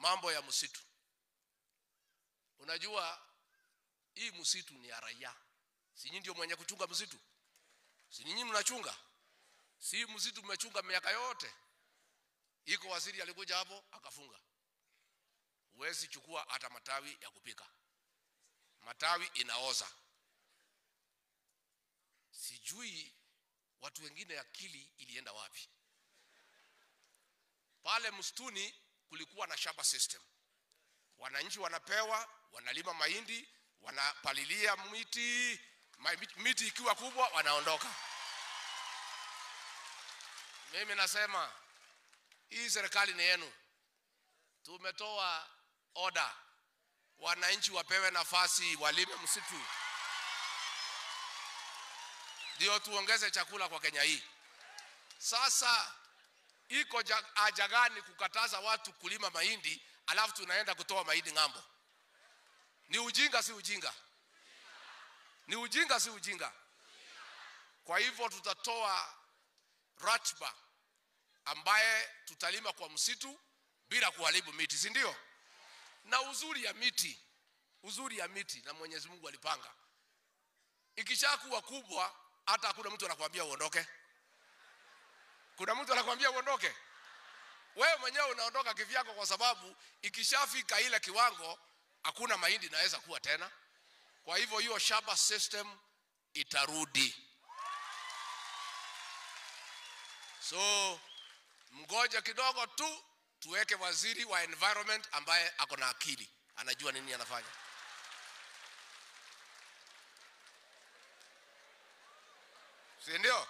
Mambo ya msitu. Unajua hii msitu ni ya raia. Si nyinyi ndio mwenye kuchunga msitu? Si nyinyi mnachunga? Si msitu mmechunga miaka yote. Iko waziri alikuja hapo akafunga. Huwezi chukua hata matawi ya kupika. Matawi inaoza. Sijui watu wengine akili ilienda wapi. Pale msituni kulikuwa na shamba system. Wananchi wanapewa, wanalima mahindi, wanapalilia miti, miti ikiwa kubwa wanaondoka. Mimi nasema hii serikali ni yenu. Tumetoa order wananchi wapewe nafasi walime msitu, ndio tuongeze chakula kwa Kenya hii. Sasa iko haja gani kukataza watu kulima mahindi alafu tunaenda kutoa mahindi ng'ambo? Ni ujinga, si ujinga? Ni ujinga, si ujinga? Kwa hivyo tutatoa ratiba ambaye tutalima kwa msitu bila kuharibu miti, si ndio? Na uzuri ya miti, uzuri ya miti na Mwenyezi Mungu alipanga, ikishakuwa kubwa hata hakuna mtu anakuambia uondoke. Kuna mtu anakuambia uondoke? Wewe mwenyewe unaondoka kivyako, kwa sababu ikishafika ile kiwango hakuna mahindi naweza kuwa tena. Kwa hivyo hiyo shamba system itarudi. So mgoja kidogo tu tuweke waziri wa environment ambaye ako na akili, anajua nini anafanya. Si ndio?